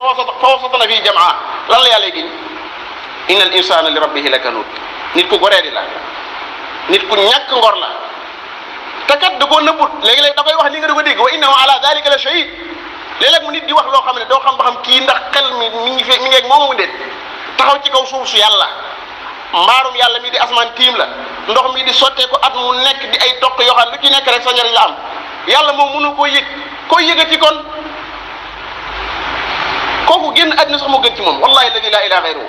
fa wasatna fii jamaa lan la yàlla gi inna al insana li rabbihi lakanut nit ku goree di la nit ku ñàkk ngor la te kat da koo nëbbut léegi-léegi da koy wax ni nga di ko dégg wa innahu ala dalika la shahid léeg-léeg mu nit di wax loo xam ne doo xam ba xam kii ndax xel mi ngi fi mi ngeeg moom mu déet taxaw ci kaw suuf su yàlla mbaarum yàlla mii di asmaan tiim la ndox mi di sottee ko at mu nekk di ay toq yoo xam lu ci nekk rek sa njëriñ la am yàlla moom mënu koo yëg koo yëgati kon kooku génn àddina sax moo gën ci moom wallahi alladi laa ilaaha gayruhu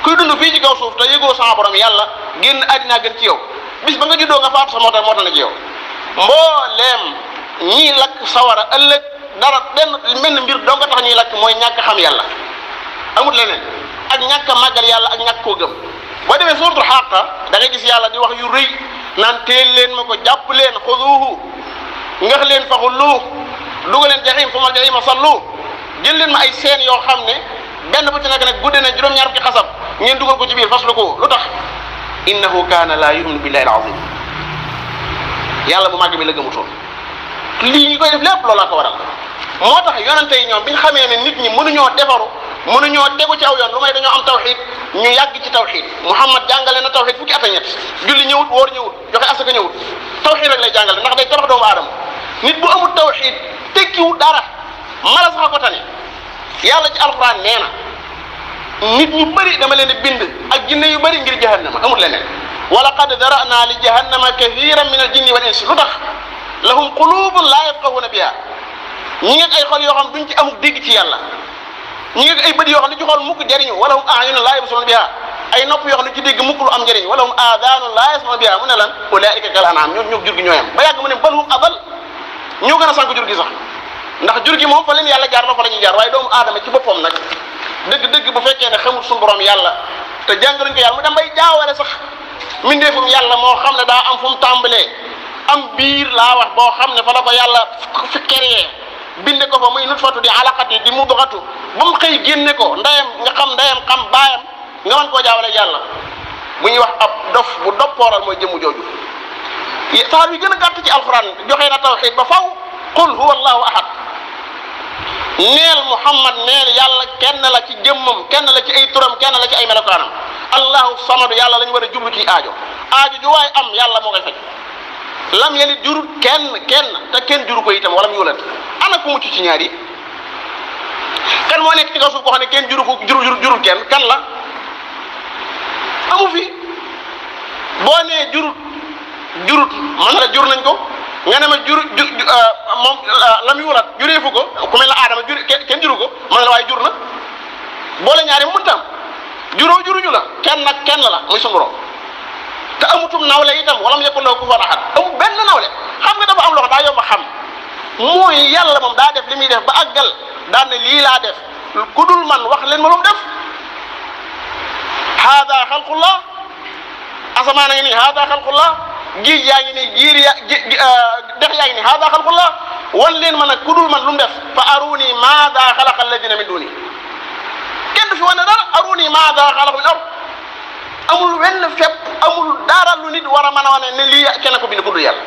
kuy dund fii ci kaw suuf te yëgoo sama borom yàlla génn àddina gën ci yow bis ba nga juddoo nga faatu sax moo tax na ci yow mbooleem ñii lakk sawara ëllëg dara benn mel mbir doo nga tax ñuy lakk mooy ñàkk xam yàlla amul leneen ak ñàkk a màggal yàlla ak ñàkk koo gëm boo demee suuratul Haaqqa da ngay gis yàlla di wax yu rëy naan teel leen ma ko jàpp leen xuduuhu ngax leen fa xulluuh dugal leen jaxiim summa jaxiima salluuh jël leen ma ay seen yoo xam ne benn bu ci nekk nag gudde na juróom-ñaar fukki xasab ngeen dugal ko ci biir faslu ko lu tax innahu kaana laa yuminu billahi al-azim yàlla bu màgg bi la gëmutoon lii ñu koy def lépp loolaa ko waral moo tax yonente yi ñoom bi ñu xamee ne nit ñi mënuñoo defaru mënuñoo tegu ci aw yoon lu may dañoo am tawxid ñu yàgg ci tawxid Muhammad jàngale na tawxid fukki at ak ñett julli ñëwut woor ñëwut joxe asaka ñëwut tawxid rek lay jàngale ndax day tabax doomu aadama nit bu amul tawxid tekkiwut dara mala sax ko tane yàlla ci alquran nee na nit ñu bëri dama leen bind ak jinne yu bëri ngir jahannama amul leneen wa laqad dara'na li jahannama kathiran min al jinni wal insi lu tax lahum qulubun la yafqahuna biha ñi ngi ay xol yoo xam duñ ci amuk dégg ci yàlla ñi ngi ay bët yoo xam ne ci xool mukk jëriñu wala hum a'yunun la yubsiruna biha ay nopp yoo xam ne ci dégg mukk lu am njëriñ wala hum aadanun la yasma'una biha mu ne lan ulaa'ika kal an'am ñoo jur gi ñooyam ba yàgg mu ne bal hum adal ñoo gën a sànk jur gi sax ndax jur gi moom fa leen yàlla jaar la fa la ñuy jaar waaye doomu aadama ci boppam nag dëgg-dëgg bu fekkee ne xamul suñu borom yàlla te jàngaluñ ko yàlla mu dem bay jaawale sax mindeefum yàlla moo xam ne daa am fu mu tàmbalee am biir laa wax boo xam ne fa la ko yàlla fi créé binde ko fa muy nutfatu di alaqati di mudghatu ba mu xëy génne ko ndeyam nga xam ndeyam xam baayam nga mën koo jaawale yàlla bu ñuy wax ab dof bu doppooral mooy jëmu jooju saar wi gën a gàtt ci alquran joxe na tawxid ba faw qul huwa allahu ahad neel Muhammad neel yàlla kenn la ci jëmmam kenn la ci ay turam kenn la ci ay melokaanam allahu samadu yàlla la ñu war a jublu ci aajo ju waaye am yàlla moo koy faj lam yelit jurut kenn te kenn juru ko itam wala mu yulat ana ku mucc ci ñaar yi kan moo nekk ci kaw suuf koo xam ne kenn jurul kenn kan la amu fi boo nee jurut man la jur nañ ko nga ne ma moom lam yulat jureefu ko ku mel ne aadama kenn juru ko man la waaye jur na boole ñaari mu mënta am juruñu la kenn la muy sunu borom te amutum nawle itam wala mu yakun lahu kufuwan ahad amul benn nawle xam nga dafa am loxo daa yomb a xam mooy yàlla moom daa def li muy def ba àggal daan ne lii laa def ku dul man wax leen ma lu mu def haada xalqullah asamaan a ngi nii haada xalqullah géej yaa ngi nii dex yaa ngi nii haada xalqullah wan leen ma nag ku dul man lu mu def fa aruni maada xalaqa alladina min duni kenn du fi wane dara aruni maada xalaqa bil ard amul wenn fépp amul dara lu nit war a mën a wane ne lii kenn ko bind ku dul yàlla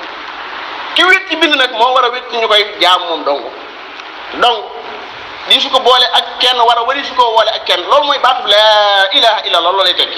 ki wét ci bind nag moo war a wét ci ñu koy jaam moom donc di su ko boole ak kenn wala wari su ko boole ak kenn loolu mooy baatub laa ilaha illa allah loolu lay tekki